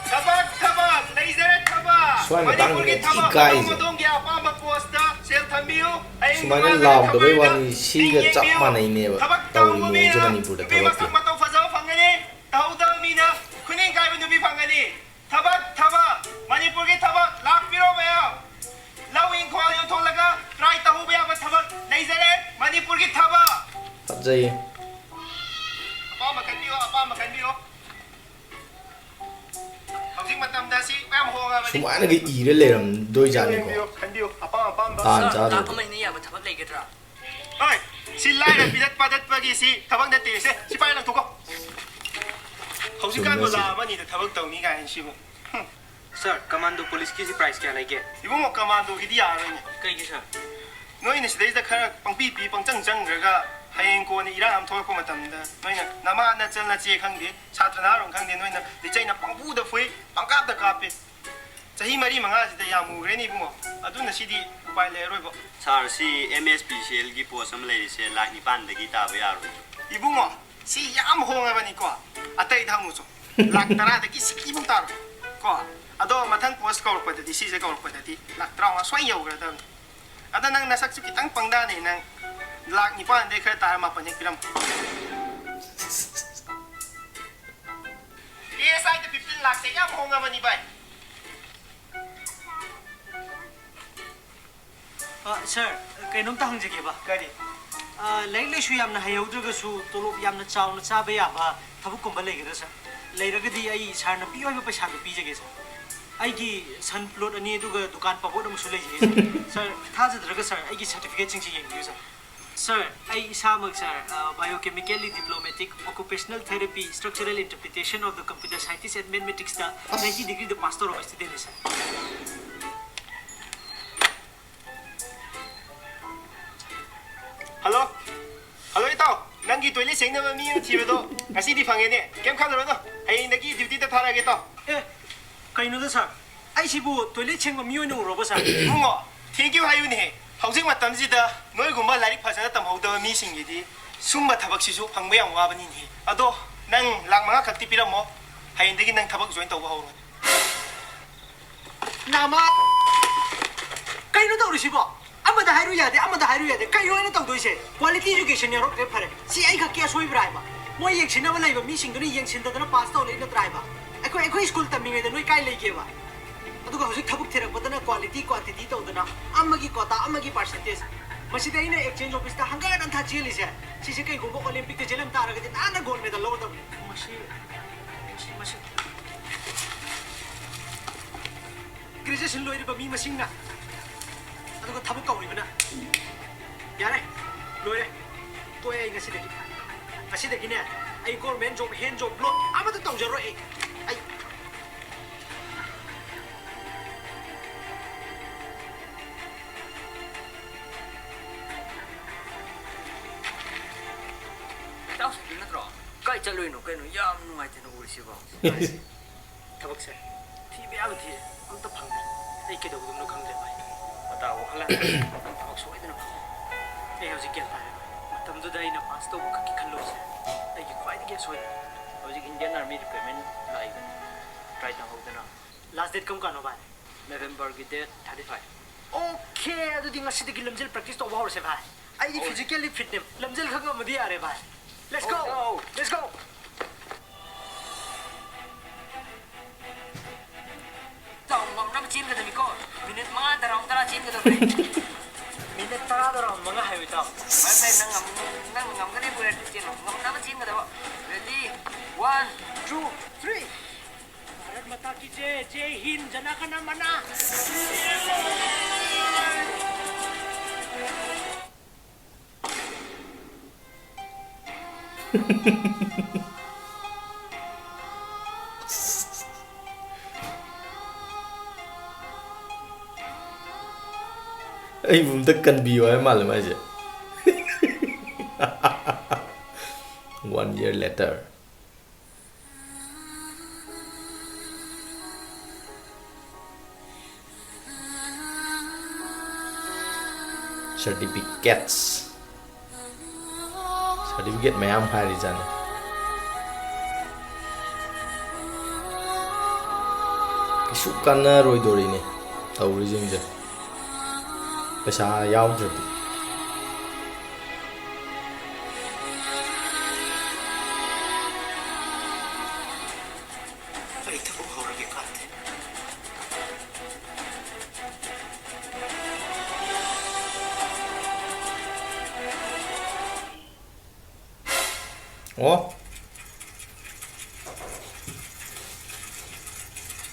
ꯊꯕꯛ, ꯊꯕꯛ, ꯂꯩꯖꯔꯦ ꯊꯕꯛ꯫ ꯁ꯭ꯋꯥꯏ ꯃꯇꯥꯡꯗꯅꯦ ꯃꯅꯤꯄꯨꯔꯒꯤ ꯊꯤ ꯊꯕꯛ ꯀꯥꯏꯁꯦ꯫ ꯑꯗꯣꯝ ꯑꯗꯣꯝꯒꯤ ꯑꯄꯥꯝꯕ ꯄꯣꯁꯇ ꯁꯦꯜ ꯁꯨꯃꯥꯏꯅ ꯂꯥꯎꯗꯕꯩ ꯋꯥꯅꯤ, ꯁꯤꯒ ꯆꯞ ꯃꯥꯟꯅꯩꯅꯦꯕ ꯇꯧꯔꯤ ꯃꯑꯣꯡꯁꯦ ꯃꯅꯤꯄꯨꯔꯗ ꯊꯕꯛꯀꯤ꯫ ꯃꯇꯧ ꯐꯖꯕ ꯐꯪꯒꯅꯤ꯫ ꯇꯧꯍꯧꯗꯕ ꯃꯤꯅ ꯈꯨꯅꯤꯡ ꯀꯥꯏꯕ ꯅꯨꯄꯤ ꯐꯪꯒꯅꯤ꯫ ꯊꯕꯛ, ꯊꯕꯛ, ꯃꯅꯤꯄꯨꯔꯒꯤ ꯊꯕꯛ ꯂꯥꯛꯄꯤꯔꯣ ꯃꯌꯥꯝ꯫ ꯂꯧ ꯏꯪꯈꯣꯜ ꯌꯣꯟꯊꯣꯛꯂꯒ try ꯇꯧꯍꯧꯕ ꯌꯥꯕ ꯊꯕꯛ ꯂꯩꯖꯔꯦ ꯃꯅꯤꯄꯨꯔꯒꯤ ꯊꯕꯛ꯫ ꯐꯖꯩꯌꯦ꯫ ꯑꯄꯥꯝꯕ ꯈꯟꯕꯤꯌꯣ, ꯑꯄꯥꯝꯕ ꯈꯟꯕꯤꯌꯣ꯫ ꯍꯧꯖꯤꯛ ꯃꯇꯝꯗ ꯁꯤ ꯃꯌꯥꯝ ꯍꯣꯡꯉꯕꯅꯤ꯫ ꯁꯨꯃꯥꯏꯅꯒ ꯏꯔ ꯂꯩꯔꯝꯗꯣꯏꯖꯥꯠꯅꯤꯀꯣ꯫ ꯈꯟꯕꯤꯌꯨ, ꯈꯟꯕꯤꯌꯨ, ꯑꯄꯥꯝ ꯑꯄꯥꯝꯕ꯫ ꯇꯥꯟ ꯁꯥꯔ, ꯆꯥꯗ꯭ꯔꯗꯤ꯫ ꯂꯥꯛ ꯑꯃ ꯍꯦꯟꯅ ꯌꯥꯕ ꯊꯕꯛ ꯂꯩꯒꯗ꯭ꯔꯥ? ꯍꯣꯏ, ꯁꯤ ꯂꯥꯏꯔ ꯄꯤꯔꯠ ꯄꯥꯗꯠꯄꯒꯤ ꯁꯤ ꯊꯕꯛ ꯅꯠꯇꯦ꯫ ꯁꯦ, ꯁꯤꯐꯥꯏ ꯂꯪꯊꯣꯛꯀꯣ꯫ ꯍꯧꯖꯤꯛꯀꯥꯟꯕꯨ ꯆꯨꯝꯃꯦ ꯁꯤ꯫ ꯂꯥꯛ ꯑꯃ ꯑꯅꯤꯗ ꯊꯕꯛ ꯇꯧꯅꯤ ꯀꯥꯏꯅ ꯁꯤꯕꯨ꯫ ꯍꯨꯝ꯫ ꯁꯥꯔ, ꯀꯃꯥꯟꯗꯣ ꯄꯨꯂꯤꯁꯀꯤꯁꯤ ꯄ꯭ꯔꯥꯏꯁ ꯀꯌꯥ ꯂꯩꯒꯦ? ꯏꯕꯨꯡꯉꯣ, ꯀꯃꯥꯟꯗꯣꯒꯤꯗꯤ ꯌꯥꯔꯣꯏꯅꯦ꯫ ꯀꯩꯒꯤ, ꯁꯥꯔ? ꯅꯣꯏꯅ ꯁꯤꯗꯩꯁꯤꯗ ꯈꯔ ꯄꯪꯄꯤ ꯄꯤ, ꯄꯪꯆꯪ ꯆꯪꯈ꯭ꯔꯒ ꯍꯌꯦꯡ ꯀꯣꯟꯅ ꯏꯔꯥꯡ ꯑꯃ ꯊꯣꯛꯂꯛꯄ ꯃꯇꯝꯗ ꯅꯣꯏꯅ ꯅꯃꯥ ꯅꯆꯜ ꯅꯆꯦ ꯈꯪꯗꯦ, ꯁꯥꯇ꯭ꯔ ꯅꯍꯥꯔꯣꯜ ꯈꯪꯗꯦ, ꯅꯣꯏꯅ ꯂꯤꯆꯩꯅ ꯄꯪꯐꯨꯗ ꯐꯨꯏ, ꯄꯪꯀꯥꯞꯇ ꯀꯥꯞꯄꯤ꯫ ꯆꯍꯤ ꯃꯔꯤ ꯃꯉꯥꯁꯤꯗ ꯌꯥꯝ ꯃꯨꯈ꯭ꯔꯦꯅꯦ ꯏꯕꯨꯡꯉꯣ꯫ ꯑꯗꯨꯅ ꯁꯤꯗꯤ ꯎꯄꯥꯏ ꯂꯩꯔꯔꯣꯏꯕꯣ꯫ ꯁꯥꯔ, ꯁꯤ ꯑꯦꯝ ꯑꯦꯁ ꯄꯤ ꯁꯤ ꯑꯦꯜꯒꯤ ꯄꯣꯁ ꯑꯃ ꯂꯩꯔꯤꯁꯦ ꯂꯥꯛ ꯅꯤꯄꯥꯟꯗꯒꯤ ꯇꯥꯕ ꯌꯥꯔꯣꯏ꯫ ꯏꯕꯨꯡꯉꯣ, ꯁꯤ ꯌꯥꯝ ꯍꯣꯡꯉꯕꯅꯤꯀꯣ꯫ ꯑꯇꯩꯗ ꯍꯪꯉꯨꯆꯣ꯫ ꯂꯥꯛ ꯇꯔꯥꯗꯒꯤ ꯁꯤꯀꯤꯐꯧ ꯇꯥꯔꯣꯏ꯫ ꯀꯣ? ꯑꯗꯣ ꯃꯊꯪ ꯄꯣꯁ ꯀꯧꯔꯛꯄꯗꯗꯤ, ꯁꯤꯁꯦ ꯀꯧꯔꯛꯄꯗꯗꯤ ꯂꯥꯛ ꯇꯔꯥꯃꯉꯥ ꯁꯣꯏ ꯌꯧꯈ꯭ꯔꯗꯕꯅꯤ꯫ ꯑꯗꯣ ꯅꯪ ꯅꯁꯛꯁꯨ ꯈꯤꯇꯪ ꯄꯪꯗꯥꯅꯦ, ꯅꯪ ꯂꯥꯛ ꯅꯤꯄꯥꯟꯗꯩ ꯈꯔ ꯇꯥꯔ ꯃꯥꯄꯟ ꯍꯦꯛ ꯄꯤꯔꯝꯃꯣ꯫ ꯑꯦ ꯑꯦꯁ ꯑꯥꯏꯗ fifteen ꯂꯥꯛꯁꯦ ꯌꯥꯝ ꯍꯣꯡꯉꯕꯅꯤ ꯚꯥꯏ꯫ ꯑ, ꯁꯥꯔ, ꯀꯩꯅꯣꯝꯇ ꯍꯪꯖꯒꯦꯕ꯫ ꯀꯔꯤ? ꯑ, ꯂꯥꯏꯔꯤꯛ ꯂꯥꯏꯁꯨ ꯌꯥꯝꯅ ꯍꯩꯍꯧꯗ꯭ꯔꯒꯁꯨ ꯇꯣꯂꯣꯞ ꯌꯥꯝꯅ ꯆꯥꯎꯅ ꯆꯥꯕ ꯌꯥꯕ ꯊꯕꯛꯀꯨꯝꯕ ꯂꯩꯒꯗ꯭ꯔꯥ, ꯁꯥꯔ? ꯂꯩꯔꯒꯗꯤ ꯑꯩ ꯁꯥꯔꯅ ꯄꯤꯌꯣ ꯍꯥꯏꯕ ꯄꯩꯁꯥꯗꯨ ꯄꯤꯖꯒꯦ, ꯁꯥꯔ꯫ ꯑꯩꯒꯤ ꯁꯟ ꯄ꯭ꯂꯣꯠ ꯑꯅꯤ ꯑꯗꯨꯒ ꯗꯨꯀꯥꯟ ꯄꯥꯕꯣꯠ ꯑꯃꯁꯨ ꯂꯩꯖꯩ, ꯁꯥꯔ꯫ ꯁꯥꯔ, ꯊꯥꯖꯗ꯭ꯔꯒ, ꯁꯥꯔ, ꯑꯩꯒꯤ ꯁꯥꯔꯇꯤꯐꯤꯀꯦꯠꯁꯤꯡꯁꯤ ꯌꯦꯡꯕꯤꯌꯨ, ꯁꯥꯔ꯫ ꯁꯥꯔ, ꯑꯩ ꯏꯁꯥꯃꯛ, ꯁꯥꯔ, ꯑ, Biochemically Diplomatic, Occupational Therapy, Structural Interpretation of the Computer Scientist and Mathematicsꯇ ꯑꯁ꯫ ninety degreeꯗ pass ꯇꯧꯔꯕ studentꯅꯤ, ꯁꯥꯔ꯫ ꯍꯜꯂꯣ? ꯍꯜꯂꯣ, ꯏꯇꯥꯎ꯫ ꯅꯪꯒꯤ toilet ꯁꯦꯡꯅꯕ ꯃꯤ ꯑꯃ ꯊꯤꯕꯗꯣ ꯉꯁꯤꯗꯤ ꯐꯪꯉꯦꯅꯦ꯫ ꯀꯩꯝ ꯈꯜꯂꯨꯔꯅꯨ꯫ ꯍꯌꯦꯡꯗꯒꯤ dutyꯗ ꯊꯥꯔꯛꯑꯒꯦ, ꯏꯇꯥꯎ꯫ ꯑꯦ, ꯀꯩꯅꯣꯗ, ꯁꯥꯔ? ꯑꯩꯁꯤꯕꯨ toilet ꯁꯦꯡꯕ ꯃꯤ ꯑꯣꯏꯅ ꯎꯔꯕ, ꯁꯥꯔ? ꯏꯕꯨꯡꯉꯣ, thank you ꯍꯥꯏꯌꯨꯅꯦꯍꯦ꯫ ꯍꯧꯖꯤꯛ ꯃꯇꯝꯁꯤꯗ ꯅꯣꯏꯒꯨꯝꯕ ꯂꯥꯏꯔꯤꯛ ꯐꯖꯅ ꯇꯝꯍꯧꯗꯕ ꯃꯤꯁꯤꯡꯒꯤꯗꯤ ꯁꯨꯝꯕ ꯊꯕꯛꯁꯤꯁꯨ ꯐꯪꯕ ꯌꯥꯝ ꯋꯥꯕꯅꯤꯅꯦꯍꯦ꯫ ꯑꯗꯣ ꯅꯪ ꯂꯥꯛ ꯃꯉꯥ ꯈꯛꯇꯤ ꯄꯤꯔꯝꯃꯣ꯫ ꯍꯌꯦꯡꯗꯒꯤ ꯅꯪ ꯊꯕꯛ join ꯇꯧꯕ ꯍꯧꯔꯣꯅꯦ꯫ ꯅꯃꯥ! ꯀꯩꯅꯣ ꯇꯧꯔꯤꯁꯤꯕꯣ? ꯑꯃꯗ ꯍꯥꯏꯔꯨ ꯌꯥꯗꯦ, ꯑꯃꯗ ꯍꯥꯏꯔꯨ ꯌꯥꯗꯦ꯫ ꯀꯩꯅꯣ ꯑꯩꯅ ꯇꯧꯗꯣꯏꯁꯦ? Quality education ꯌꯥꯎꯔꯛꯇ꯭ꯔꯦ, ꯐꯔꯦ꯫ ꯁꯤ ꯑꯩ ꯈꯛꯀꯤ ꯑꯁꯣꯏꯕ꯭ꯔꯥ ꯍꯥꯏꯕ? ꯃꯣꯏ ꯌꯦꯡꯁꯤꯟꯅꯕ ꯂꯩꯕ ꯃꯤꯁꯤꯡꯗꯨꯅ ꯌꯦꯡꯁꯤꯟꯗꯗꯅ ꯄꯥꯁ ꯇꯧꯔꯛꯏ ꯅꯠꯇ꯭ꯔꯥ ꯍꯥꯏꯕ? ꯑꯩꯈꯣꯏ, ꯑꯩꯈꯣꯏ ꯁ꯭ꯀꯨꯜ ꯇꯝꯃꯤꯉꯩꯗ ꯅꯣꯏ ꯀꯥꯏ ꯂꯩꯒꯦꯕ? ꯑꯗꯨꯒ ꯍꯧꯖꯤꯛ ꯊꯕꯛ ꯊꯤꯔꯛꯄꯗꯅ quality quantity ꯇꯧꯗꯅ ꯑꯃꯒꯤ quota, ꯑꯃꯒꯤ percentage꯫ ꯃꯁꯤꯗ ꯑꯩꯅ exchange office ꯇ ꯍꯪꯒꯠ ꯍꯟꯊ ꯆꯦꯜꯂꯤꯁꯦ꯫ ꯁꯤꯁꯦ ꯀꯩꯒꯨꯝꯕ Olympic ꯇ ꯆꯦꯜꯂꯝ ꯇꯥꯔꯒꯗꯤ ꯅꯍꯥꯟꯅ gold medal ꯂꯧꯔꯗꯕꯅꯤ꯫ ꯃꯁꯤ, ꯃꯁꯤ, ꯃꯁꯤ꯫ Graduation ꯂꯣꯏꯔꯤꯕ ꯃꯤ ꯃꯁꯤꯡꯅ, ꯑꯗꯨꯒ ꯊꯕꯛ ꯀꯧꯔꯤꯕꯅ꯫ ꯌꯥꯔꯦ, ꯂꯣꯏꯔꯦ, ꯇꯣꯛꯑꯦ ꯑꯩ ꯉꯁꯤꯗꯒꯤ꯫ ꯉꯁꯤꯗꯒꯤꯅꯦ, ꯑꯩ government job, hand job, block ꯑꯃꯠꯇ ꯇꯧꯖꯔꯣꯏ ꯑꯩ꯫ ꯑꯩ ꯏꯇꯥꯎ ꯁꯥꯏꯀꯜ ꯅꯠꯇ꯭ꯔꯣ? ꯀꯥꯏ ꯆꯠꯂꯨꯏꯅꯣ? ꯀꯩꯅꯣ ꯌꯥꯝ ꯅꯨꯡꯉꯥꯏꯇꯅ ꯎꯔꯤꯁꯤꯕꯣ? ꯊꯕꯛꯁꯦ ꯊꯤꯕ ꯌꯥꯕ ꯊꯤꯔꯦ, ꯑꯝꯇ ꯐꯪꯗ꯭ꯔꯦ꯫ ꯑꯩ ꯀꯩꯗꯧꯒꯗꯕꯅꯣ ꯈꯪꯗ꯭ꯔꯦ ꯚꯥꯏ꯫ ꯃꯇꯥ ꯋꯥꯈꯜ ꯊꯕꯛ ꯁꯣꯏꯗꯅ ꯐꯪꯒꯅꯤ꯫ ꯑꯩ ꯍꯧꯖꯤꯛ ꯒ꯭ꯌꯥꯟ ꯇꯥꯔꯦ ꯚꯥꯏ꯫ ꯃꯇꯝꯗꯨꯗ ꯑꯩꯅ ꯄꯥꯁ ꯇꯧꯕ ꯈꯛꯀꯤ ꯈꯜꯂꯨꯕꯁꯦ ꯑꯩꯒꯤ ꯈ꯭ꯋꯥꯏꯗꯒꯤ ꯑꯁꯣꯏꯕꯅꯤ꯫ ꯍꯧꯖꯤꯛ Indian Army recruitment ꯂꯥꯛꯏꯕꯅꯤ꯫ Try ꯇꯧꯍꯧꯗꯅ꯫ Last date ꯀꯔꯝ ꯀꯥꯟꯅꯣ ꯚꯥꯏ? November ꯒꯤ date thirty five꯫ Okay, ꯑꯗꯨꯗꯤ ꯉꯁꯤꯗꯒꯤ ꯂꯝꯖꯦꯜ practice ꯇꯧꯕ ꯍꯧꯔꯁꯦ ꯚꯥꯏ꯫ ꯑꯩꯗꯤ ꯍꯣꯏ꯫ Physically fit ꯅꯦ, ꯂꯝꯖꯦꯜ ꯈꯛ ꯉꯝꯃꯗꯤ ꯌꯥꯔꯦ ꯚꯥꯏ꯫ Let's go! Let's go! Let's go! ꯏꯇꯥꯎ, ꯉꯝꯅꯕ ꯆꯦꯟꯒꯗꯕꯅꯤꯀꯣ꯫ Minute ꯃꯉꯥꯗ round ꯇꯔꯥ ꯆꯦꯟꯒꯗꯕꯅꯤ꯫ Minute ꯇꯔꯥꯗ round ꯃꯉꯥ ꯍꯥꯏꯌꯨ, ꯏꯇꯥꯎ꯫ ꯐꯔꯦ, ꯐꯔꯦ, ꯅꯪ ꯉꯝ-, ꯅꯪ ꯉꯝꯒꯅꯤ ꯍꯥꯏꯔꯗꯤ ꯆꯦꯜꯂꯣ꯫ ꯉꯝꯅꯕ ꯆꯦꯟꯒꯗꯕ꯫ Ready? One, two, three. Bharat माता की जय, जय हिंद, जन गण मन। ꯑꯩꯕꯨ ꯑꯝꯇ ꯀꯟꯕꯤꯌꯨ ꯍꯥꯏ ꯃꯥꯜꯂꯦ ꯃꯥꯏꯁꯦ꯫ One year later. Certificates. Certificate ꯃꯌꯥꯝ ꯍꯥꯏꯔꯤꯖꯥꯠꯅꯤ꯫ ꯀꯩꯁꯨ ꯀꯥꯟꯅꯔꯣꯏꯗꯣꯔꯤꯅꯦ ꯇꯧꯔꯤꯁꯤꯡꯁꯦ꯫ ꯄꯩꯁꯥ ꯌꯥꯎꯗ꯭ꯔꯗꯤ꯫ ꯑꯣ꯫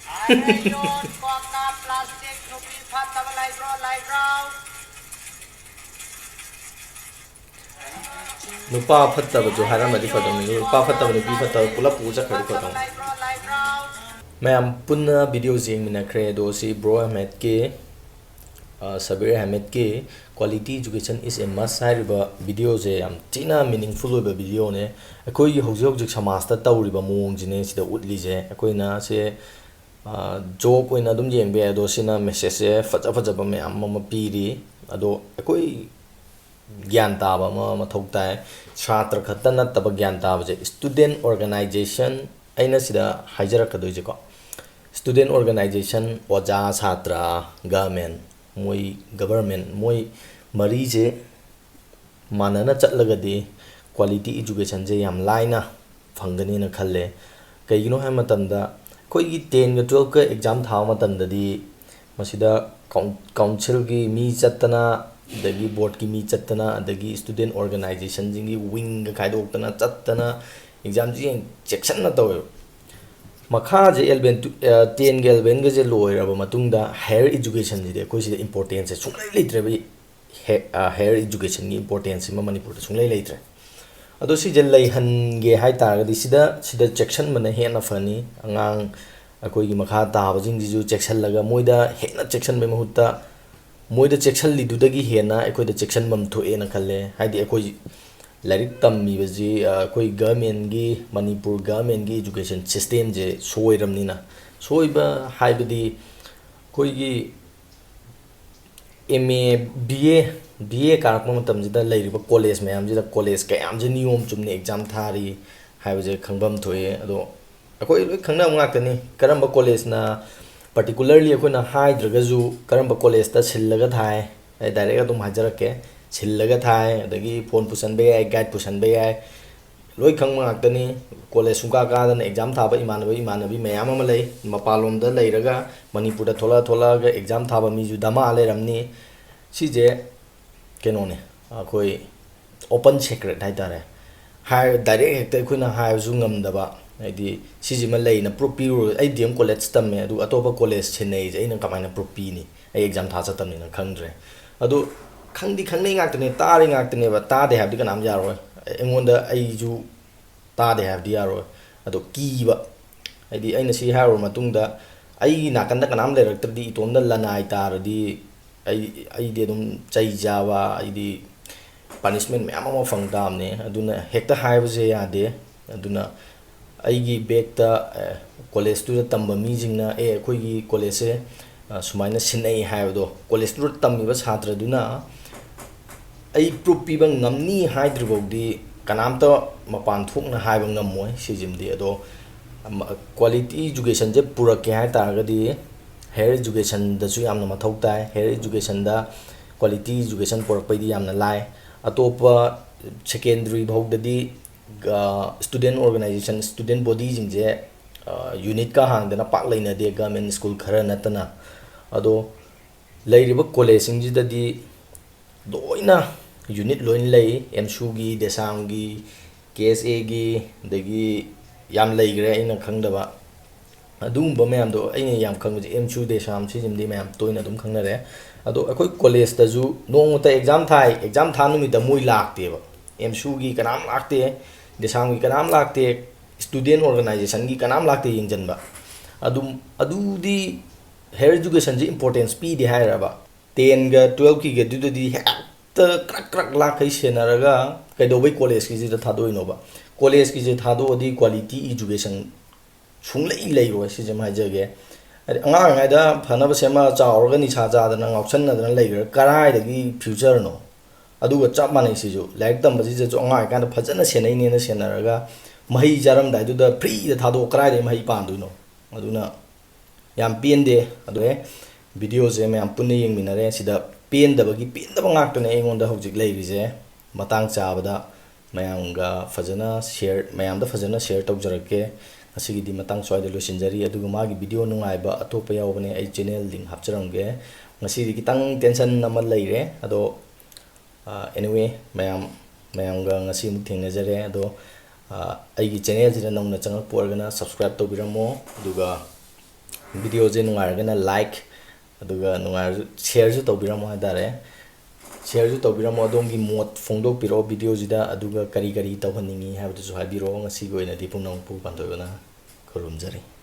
ꯑꯔꯦ ꯌꯣꯠ ꯀ꯭ꯋꯥꯛꯅ ꯄ꯭ꯂꯥꯁꯇꯤꯛ ꯅꯨꯄꯤ ꯐꯠꯇꯕ ꯂꯩꯕ꯭ꯔꯣ, ꯂꯩꯕ꯭ꯔꯣ? ꯅꯨꯄꯥ ꯐꯠꯇꯕꯁꯨ ꯍꯥꯏꯔꯝꯃꯗꯤ ꯐꯗꯧꯅꯤ꯫ ꯅꯨꯄꯥ ꯐꯠꯇꯕ, ꯅꯨꯄꯤ ꯐꯠꯇꯕ ꯄꯨꯂꯞ ꯄꯨ ꯆꯠꯈ꯭ꯔꯗꯤ ꯐꯗꯧꯅꯤ꯫ ꯃꯌꯥꯝ ꯄꯨꯟꯅ ꯚꯤꯗꯤꯑꯣꯁꯦ ꯌꯦꯡꯃꯤꯟꯅꯈ꯭ꯔꯦ꯫ ꯑꯗꯣ ꯁꯤ ꯕ꯭ꯔꯣ ꯑꯍꯃꯦꯗꯀꯤ, ꯑ, Sabir ꯑꯍꯃꯦꯗꯀꯤ "Quality Education is a Must" ꯍꯥꯏꯔꯤꯕ ꯚꯤꯗꯤꯑꯣꯁꯦ ꯌꯥꯝ ꯊꯤꯅ meaningful ꯑꯣꯏꯕ ꯚꯤꯗꯤꯑꯣꯅꯦ꯫ ꯑꯩꯈꯣꯏꯒꯤ ꯍꯧꯖꯤꯛ ꯍꯧꯖꯤꯛ ꯁꯃꯥꯖꯇ ꯇꯧꯔꯤꯕ ꯃꯑꯣꯡꯁꯤꯅꯦ ꯁꯤꯗ ꯎꯠꯂꯤꯁꯦ꯫ ꯑꯩꯈꯣꯏꯅ ꯁꯦ, ꯑ, joke ꯑꯣꯏꯅ ꯑꯗꯨꯝ ꯌꯦꯡꯕ ꯌꯥꯏ, ꯑꯗꯣ ꯁꯤꯅ messageꯁꯦ ꯐꯖ ꯐꯖꯕ ꯃꯌꯥꯝ ꯑꯃ ꯄꯤꯔꯤ꯫ ꯑꯗꯣ ꯑꯩꯈꯣꯏ ꯒ꯭ꯌꯥꯟ ꯇꯥꯕ ꯑꯃ ꯃꯊꯧ ꯇꯥꯏ꯫ ꯁꯥꯇ꯭ꯔ ꯈꯛꯇ ꯅꯠꯇꯕ ꯒ꯭ꯌꯥꯟ ꯇꯥꯕꯁꯦ, student organization, ꯑꯩꯅ ꯁꯤꯗ ꯍꯥꯏꯖꯔꯛꯀꯗꯣꯏꯁꯦꯀꯣ, student organization, ꯑꯣꯖꯥ, ꯁꯥꯇ꯭ꯔ, government, ꯃꯣꯏ government, ꯃꯣꯏ ꯃꯔꯤꯁꯦ ꯃꯥꯟꯅꯅ ꯆꯠꯂꯒꯗꯤ quality educationꯁꯦ ꯌꯥꯝ ꯂꯥꯏꯅ ꯐꯪꯒꯅꯤꯅ ꯈꯜꯂꯦ꯫ ꯀꯩꯒꯤꯅꯣ ꯍꯥꯏꯕ ꯃꯇꯝꯗ, ꯑꯩꯈꯣꯏꯒꯤ tenꯒ twelveꯀ exam ꯊꯥꯕ ꯃꯇꯝꯗꯗꯤ ꯃꯁꯤꯗ ꯀꯥꯎꯟ-, councilꯒꯤ ꯃꯤ ꯆꯠꯇꯅ, ꯑꯗꯒꯤ boardꯀꯤ ꯃꯤ ꯆꯠꯇꯅ, ꯑꯗꯒꯤ student organizationꯁꯤꯡꯒꯤ wingꯒ ꯈꯥꯏꯗꯣꯛꯇꯅ ꯆꯠꯇꯅ examꯁꯤ ꯌꯥꯝ ꯆꯦꯛꯁꯤꯟꯅ ꯇꯧꯋꯦꯕ꯫ ꯃꯈꯥꯁꯦ eleven to, ꯑ, tenꯒ elevenꯒꯁꯦ ꯂꯣꯏꯔꯕ ꯃꯇꯨꯡꯗ higher educationꯁꯤꯗꯤ ꯑꯩꯈꯣꯏ ꯁꯤꯗ importanceꯁꯦ ꯁꯨꯡꯂꯩ ꯂꯩꯇ꯭ꯔꯦꯕ꯫ ꯍꯦ-, ꯑ, higher educationꯒꯤ importance ꯑꯃ ꯃꯅꯤꯄꯨꯔꯗ ꯁꯨꯡꯂꯩ ꯂꯩꯇ꯭ꯔꯦ꯫ ꯑꯗꯣ ꯁꯤꯁꯦ ꯂꯩꯍꯟꯒꯦ ꯍꯥꯏ ꯇꯥꯔꯒꯗꯤ ꯁꯤꯗ, ꯁꯤꯗ ꯆꯦꯛꯁꯤꯟꯕꯅ ꯍꯦꯟꯅ ꯐꯅꯤ꯫ ꯑꯉꯥꯡ ꯑꯩꯈꯣꯏꯒꯤ ꯃꯈꯥ ꯇꯥꯕꯁꯤꯡꯁꯤꯁꯨ ꯆꯦꯛꯁꯤꯜꯂꯒ ꯃꯣꯏꯗ ꯍꯦꯟꯅ ꯆꯦꯛꯁꯤꯟꯕꯒꯤ ꯃꯍꯨꯠꯇ ꯃꯣꯏꯗ ꯆꯦꯛꯁꯤꯜꯂꯤꯗꯨꯗꯒꯤ ꯍꯦꯟꯅ ꯑꯩꯈꯣꯏꯗ ꯆꯦꯛꯁꯤꯟꯐꯝ ꯊꯣꯛꯑꯦꯅ ꯈꯜꯂꯦ꯫ ꯍꯥꯏꯗꯤ ꯑꯩꯈꯣꯏ ꯂꯥꯏꯔꯤꯛ ꯇꯝꯃꯤꯕꯁꯤ, ꯑ, ꯑꯩꯈꯣꯏ governmentꯒꯤ, ꯃꯅꯤꯄꯨꯔ governmentꯒꯤ education systemꯁꯦ ꯁꯣꯏꯔꯕꯅꯤꯅ, ꯁꯣꯏꯕ ꯍꯥꯏꯕꯗꯤ ꯑꯩꯈꯣꯏꯒꯤ M A, B A, B A ꯀꯥꯔꯛꯄ ꯃꯇꯝꯁꯤꯗ ꯂꯩꯔꯤꯕ college ꯃꯌꯥꯝꯁꯤꯗ college ꯀꯌꯥꯝꯁꯦ ꯅꯤꯌꯣꯝ ꯆꯨꯝꯅ exam ꯊꯥꯔꯤ ꯍꯥꯏꯕꯁꯦ ꯈꯪꯐꯝ ꯊꯣꯛꯑꯦ꯫ ꯑꯗꯣ ꯑꯩꯈꯣꯏ ꯂꯣꯏ ꯈꯪꯅꯕ ꯉꯥꯛꯇꯅꯤ, ꯀꯔꯝꯕ collegeꯅ, particularly ꯑꯩꯈꯣꯏꯅ ꯍꯥꯏꯗ꯭ꯔꯒꯁꯨ ꯀꯔꯝꯕ collegeꯇ ꯁꯤꯜꯂꯒ ꯊꯥꯏ, ꯑꯩ ꯗꯥꯏꯔꯦꯛ ꯑꯗꯨꯝ ꯍꯥꯏꯖꯔꯛꯀꯦ꯫ ꯁꯤꯜꯂꯒ ꯊꯥꯏ, ꯑꯗꯒꯤ ꯐꯣꯟ ꯄꯨꯁꯟꯕ ꯌꯥꯏ, ꯒꯥꯏꯗ ꯄꯨꯁꯟꯕ ꯌꯥꯏ, ꯂꯣꯏ ꯈꯪꯕ ꯉꯥꯛꯇꯅꯤ꯫ ꯀꯣꯂꯦꯖ ꯁꯨꯡꯀꯥ ꯀꯥꯗꯅ ꯑꯦꯛꯖꯥꯝ ꯊꯥꯕ ꯏꯃꯥꯟꯅꯕ ꯏꯃꯥꯟꯅꯕꯤ ꯃꯌꯥꯝ ꯑꯃ ꯂꯩ꯫ ꯃꯄꯥꯟꯂꯣꯝꯗ ꯂꯩꯔꯒ ꯃꯅꯤꯄꯨꯔꯗ ꯊꯣꯛꯂꯛꯑ ꯊꯣꯛꯂꯛꯑꯒ ꯑꯦꯛꯖꯥꯝ ꯊꯥꯕ ꯃꯤꯁꯨ ꯗꯃꯥ ꯂꯩꯔꯝꯅꯤ꯫ ꯁꯤꯁꯦ ꯀꯩꯅꯣꯅꯦ, ꯑꯩꯈꯣꯏ open secret ꯍꯥꯏꯇꯥꯔꯦ꯫ ꯍꯥꯏ, ꯗꯥꯏꯔꯦꯛ ꯍꯦꯛꯇ ꯑꯩꯈꯣꯏꯅ ꯍꯥꯏꯕꯁꯨ ꯉꯝꯗꯕ, ꯍꯥꯏꯗꯤ ꯁꯤꯁꯤꯃ ꯂꯩꯅ ꯄ꯭ꯔꯨꯞ ꯄꯤꯔꯨꯔ꯫ ꯑꯩ ꯗꯤ ꯑꯦꯝ ꯀꯣꯂꯦꯖ ꯇꯝꯃꯦ, ꯑꯗꯨꯒ ꯑꯇꯣꯞꯄ ꯀꯣꯂꯦꯖ ꯁꯤꯟꯅꯩꯁꯦ ꯑꯩꯅ ꯀꯃꯥꯏꯅ ꯄ꯭ꯔꯨꯞ ꯄꯤꯅꯤ? ꯑꯩ ꯑꯦꯛꯖꯥꯝ ꯊꯥ ꯆꯠꯇꯕꯅꯤꯅ ꯈꯪꯗ꯭ꯔꯦ꯫ ꯑꯗꯨ ꯈꯪꯗꯤ ꯈꯪꯅꯩ ꯉꯥꯛꯇꯅꯦ, ꯇꯥꯔꯤ ꯉꯥꯛꯇꯅꯦꯕ꯫ ꯇꯥꯗꯦ ꯍꯥꯏꯕꯗꯤ ꯀꯅꯥꯝ ꯌꯥꯔꯣꯏ꯫ ꯑꯩꯉꯣꯟꯗ ꯑꯩꯁꯨ ꯇꯥꯗꯦ ꯍꯥꯏꯕꯗꯤ ꯌꯥꯔꯣꯏ꯫ ꯑꯗꯣ ꯀꯤꯕ, ꯍꯥꯏꯗꯤ ꯑꯩꯅ ꯁꯤ ꯍꯥꯏꯔꯨꯔ ꯃꯇꯨꯡꯗ ꯑꯩꯒꯤ ꯅꯥꯀꯟꯗ ꯀꯅꯥꯝ ꯂꯩꯔꯛꯇ꯭ꯔꯗꯤ, ꯏꯇꯣꯝꯗ ꯂꯅꯥꯏ ꯇꯥꯔꯗꯤ ꯑꯩ, ꯑꯩꯗꯤ ꯑꯗꯨꯝ ꯆꯩ ꯆꯥꯕ, ꯑꯩꯗꯤ ꯄꯥꯅꯤꯁꯃꯦꯟ ꯃꯌꯥꯝ ꯑꯃ ꯐꯪ ꯇꯥꯕꯅꯦ꯫ ꯑꯗꯨꯅ ꯍꯦꯛꯇ ꯍꯥꯏꯕꯁꯦ ꯌꯥꯗꯦ꯫ ꯑꯗꯨꯅ ꯑꯩꯒꯤ ꯕꯦꯛꯇ, ꯑꯦ, ꯀꯣꯂꯦꯖꯇꯨꯗ ꯇꯝꯕ ꯃꯤꯁꯤꯡꯅ, "ꯑꯦ, ꯑꯩꯈꯣꯏꯒꯤ ꯀꯣꯂꯦꯖꯁꯦ, ꯑ, ꯁꯨꯃꯥꯏꯅ ꯁꯤꯟꯅꯩ" ꯍꯥꯏꯕꯗꯣ, ꯀꯣꯂꯦꯖꯇꯨꯗ ꯇꯝꯃꯤꯕ ꯁꯥꯇ꯭ꯔꯗꯨꯅ ꯑꯩ ꯄ꯭ꯔꯨꯞ ꯄꯤꯕ ꯉꯝꯅꯤ ꯍꯥꯏꯗ꯭ꯔꯤꯐꯥꯎꯗꯤ ꯀꯅꯥꯝꯇ ꯃꯄꯥꯟ ꯊꯣꯛꯅ ꯍꯥꯏꯕ ꯉꯝꯃꯣꯏ ꯁꯤꯁꯤꯃꯗꯤ꯫ ꯑꯗꯣ, ꯑꯃ, ꯀ꯭ꯋꯥꯂꯤꯇꯤ ꯏꯖꯨꯀꯦꯁꯟꯁꯦ ꯄꯨꯔꯛꯀꯦ ꯍꯥꯏ ꯇꯥꯔꯒꯗꯤ ꯍꯥꯌꯔ ꯏꯖꯨꯀꯦꯁꯟꯗꯁꯨ ꯌꯥꯝꯅ ꯃꯊꯧ ꯇꯥꯏ꯫ ꯍꯥꯌꯔ ꯏꯖꯨꯀꯦꯁꯟꯗ ꯀ꯭ꯋꯥꯂꯤꯇꯤ ꯏꯖꯨꯀꯦꯁꯟ ꯄꯨꯔꯛꯄꯩꯗꯤ ꯌꯥꯝꯅ ꯂꯥꯏ꯫ ꯑꯇꯣꯞꯄ ꯁꯦꯀꯦꯟꯗꯔꯤ ꯐꯥꯎꯗꯗꯤ, ꯑ, ꯁ꯭ꯇꯨꯗꯦꯟ ꯑꯣꯔꯒꯅꯥꯏꯖꯦꯁꯟ, ꯁ꯭ꯇꯨꯗꯦꯟ ꯕꯣꯗꯤꯁꯤꯡꯁꯦ, ꯑ, ꯌꯨꯅꯤꯠꯀ ꯍꯥꯡꯗꯅ ꯄꯥꯛ ꯂꯩꯅꯗꯦ, ꯒꯚꯔꯟꯃꯦꯟ ꯁ꯭ꯀꯨꯜ ꯈꯔ ꯅꯠꯇꯅ꯫ ꯑꯗꯣ ꯂꯩꯔꯤꯕ ꯀꯣꯂꯦꯖꯁꯤꯡꯁꯤꯗꯗꯤ ꯂꯣꯏꯅ ꯌꯨꯅꯤꯠ ꯂꯣꯏꯅ ꯂꯩ꯫ ꯑꯦꯝꯁꯨꯒꯤ, ꯗꯦꯁꯥꯝꯒꯤ, ꯀꯦ ꯑꯦꯁ ꯑꯦꯒꯤ, ꯑꯗꯒꯤ ꯌꯥꯝ ꯂꯩꯈ꯭ꯔꯦ ꯑꯩꯅ ꯈꯪꯗꯕ꯫ ꯑꯗꯨꯒꯨꯝꯕ ꯃꯌꯥꯝꯗꯣ ꯑꯩꯅ ꯌꯥꯝ ꯈꯪꯕꯁꯦ ꯑꯦꯝꯁꯨ, ꯗꯦꯁꯥꯝ, ꯁꯤꯁꯤꯃꯗꯤ ꯃꯌꯥꯝ ꯇꯣꯏꯅ ꯑꯗꯨꯝ ꯈꯪꯅꯔꯦ꯫ ꯑꯗꯣ ꯑꯩꯈꯣꯏ ꯀꯣꯂꯦꯖꯇꯁꯨ ꯅꯣꯡꯃꯇ ꯑꯦꯛꯖꯥꯝ ꯊꯥꯏ, ꯑꯦꯛꯖꯥꯝ ꯊꯥ ꯅꯨꯃꯤꯠꯇ ꯃꯣꯏ ꯂꯥꯛꯇꯦꯕ꯫ ꯑꯦꯝꯁꯨꯒꯤ ꯀꯅꯥꯝ ꯂꯥꯛꯇꯦ, ꯗꯦꯁꯥꯝꯒꯤ ꯀꯅꯥꯝ ꯂꯥꯛꯇꯦ, ꯁ꯭ꯇꯨꯗꯦꯟ ꯑꯣꯔꯒꯅꯥꯏꯖꯦꯁꯟꯒꯤ ꯀꯅꯥꯝ ꯂꯥꯛꯇꯦ ꯌꯦꯡꯁꯤꯟꯕ꯫ ꯑꯗꯨꯝ, ꯑꯗꯨꯗꯤ ꯍꯥꯌꯔ ꯏꯖꯨꯀꯦꯁꯟꯁꯦ ꯏꯝꯄꯣꯔꯇꯦꯟꯁ ꯄꯤꯗꯦ ꯍꯥꯏꯔꯕ? ꯇꯦꯟꯒ ꯇꯨꯌꯦꯜꯐꯀꯤꯒꯗꯨꯗꯗꯤ ꯍꯦꯛꯇ ꯀ꯭ꯔꯛ ꯀ꯭ꯔꯛ ꯂꯥꯛꯈꯩ ꯁꯦꯟꯅꯔꯒ ꯀꯩꯗꯧꯕꯩ ꯀꯣꯂꯦꯖꯀꯤꯁꯤꯗ ꯊꯥꯗꯣꯛꯏꯅꯣꯕ? ꯀꯣꯂꯦꯖꯀꯤꯁꯦ ꯊꯥꯗꯣꯛꯑꯗꯤ ꯀ꯭ꯋꯥꯂꯤꯇꯤ ꯏꯖꯨꯀꯦꯁꯟ ꯁꯨꯡꯂꯩ ꯂꯩꯔꯣꯏ, ꯁꯤꯁꯦ ꯑꯃ ꯍꯥꯏꯖꯒꯦ꯫ ꯍꯥꯏꯗꯤ ꯑꯉꯥꯡ ꯑꯣꯏꯔꯤꯉꯩꯗ ꯐꯅꯕ ꯁꯦꯝꯃ ꯆꯥꯎꯔꯒ ꯅꯤꯁꯥ ꯆꯥꯗꯅ ꯉꯥꯎꯁꯟꯅꯗꯅ ꯂꯩꯈ꯭ꯔꯒ ꯀꯔꯥꯏꯗꯒꯤ ꯐ꯭ꯌꯨꯆꯔꯅꯣ? ꯑꯗꯨꯒ ꯆꯞ ꯃꯥꯟꯅꯩ ꯁꯤꯁꯨ꯫ ꯂꯥꯏꯔꯤꯛ ꯇꯝꯕꯁꯤꯗꯁꯨ ꯑꯉꯥꯡ ꯑꯣꯏꯔꯤꯀꯥꯟꯗ ꯐꯖꯅ ꯁꯦꯟꯅꯩꯅꯦꯅ ꯁꯦꯟꯅꯔꯒ ꯃꯍꯩ ꯆꯥꯔꯝꯗꯥꯏꯗꯨꯗ ꯐ꯭ꯔꯤꯗ ꯊꯥꯗꯣꯛꯑ ꯀꯗꯥꯏꯗꯒꯤ ꯃꯍꯩ ꯄꯥꯟꯗꯣꯏꯅꯣ? ꯑꯗꯨꯅ ꯌꯥꯝ ꯄꯦꯟꯗꯦ꯫ ꯑꯗꯨꯅꯦ ꯚꯤꯗꯤꯑꯣꯁꯦ ꯃꯌꯥꯝ ꯄꯨꯟꯅ ꯌꯦꯡꯃꯤꯟꯅꯔꯦ꯫ ꯁꯤꯗ ꯄꯦꯟꯗꯕꯒꯤ ꯄꯦꯟꯗꯕ ꯉꯥꯛꯇꯅꯦ ꯑꯩꯉꯣꯟꯗ ꯍꯧꯖꯤꯛ ꯂꯩꯔꯤꯁꯦ꯫ ꯃꯇꯥꯡ ꯆꯥꯕꯗ ꯃꯌꯥꯝꯒ ꯐꯖꯅ share, ꯃꯌꯥꯝꯗ ꯐꯖꯅ share ꯇꯧꯖꯔꯛꯀꯦ꯫ ꯉꯁꯤꯒꯤꯗꯤ ꯃꯇꯥꯡ ꯁ꯭ꯋꯥꯏꯗ ꯂꯣꯏꯁꯤꯟꯖꯔꯤ꯫ ꯑꯗꯨꯒ ꯃꯥꯒꯤ video ꯅꯨꯡꯉꯥꯏꯕ ꯑꯇꯣꯞꯄ ꯌꯥꯎꯕꯅꯦ, ꯑꯩ channel link ꯍꯥꯞꯆꯔꯝꯒꯦ꯫ ꯉꯁꯤꯗꯤ ꯈꯤꯇꯪ tension ꯑꯃ ꯂꯩꯔꯦ, ꯑꯗꯣ, ꯑ, anyway, ꯃꯌꯥꯝ, ꯃꯌꯥꯝꯒ ꯉꯁꯤ ꯑꯃꯨꯛ ꯊꯦꯡꯅꯖꯔꯦ꯫ ꯑꯗꯣ, ꯑ, ꯑꯩꯒꯤ channelꯁꯤꯗ ꯅꯧꯅ ꯆꯪꯉꯛꯄ ꯑꯣꯏꯔꯒꯅ subscribe ꯇꯧꯕꯤꯔꯝꯃꯣ, ꯑꯗꯨꯒ videoꯁꯦ ꯅꯨꯡꯉꯥꯏꯔꯒꯅ like, ꯑꯗꯨꯒ ꯅꯨꯡꯉꯥꯏꯔꯁꯨ shareꯁꯨ ꯇꯧꯕꯤꯔꯝꯃꯣ ꯍꯥꯏꯇꯥꯔꯦ꯫ Shareꯁꯨ ꯇꯧꯕꯤꯔꯝꯃꯣ, ꯑꯗꯣꯝꯒꯤ ꯃꯣꯠ ꯐꯣꯡꯗꯣꯛꯄꯤꯔꯛꯑꯣ videoꯁꯤꯗ, ꯑꯗꯨꯒ ꯀꯔꯤ ꯀꯔꯤ ꯇꯧꯍꯟꯅꯤꯡꯉꯤ ꯍꯥꯏꯕꯗꯨꯁꯨ ꯍꯥꯏꯕꯤꯔꯛꯑꯣ꯫ ꯉꯁꯤꯒꯤ ꯑꯣꯏꯅꯗꯤ ꯄꯨꯝꯅꯃꯛꯄꯨ ꯄꯥꯟꯊꯣꯏꯕꯅ ꯈꯨꯔꯨꯝꯖꯔꯤ꯫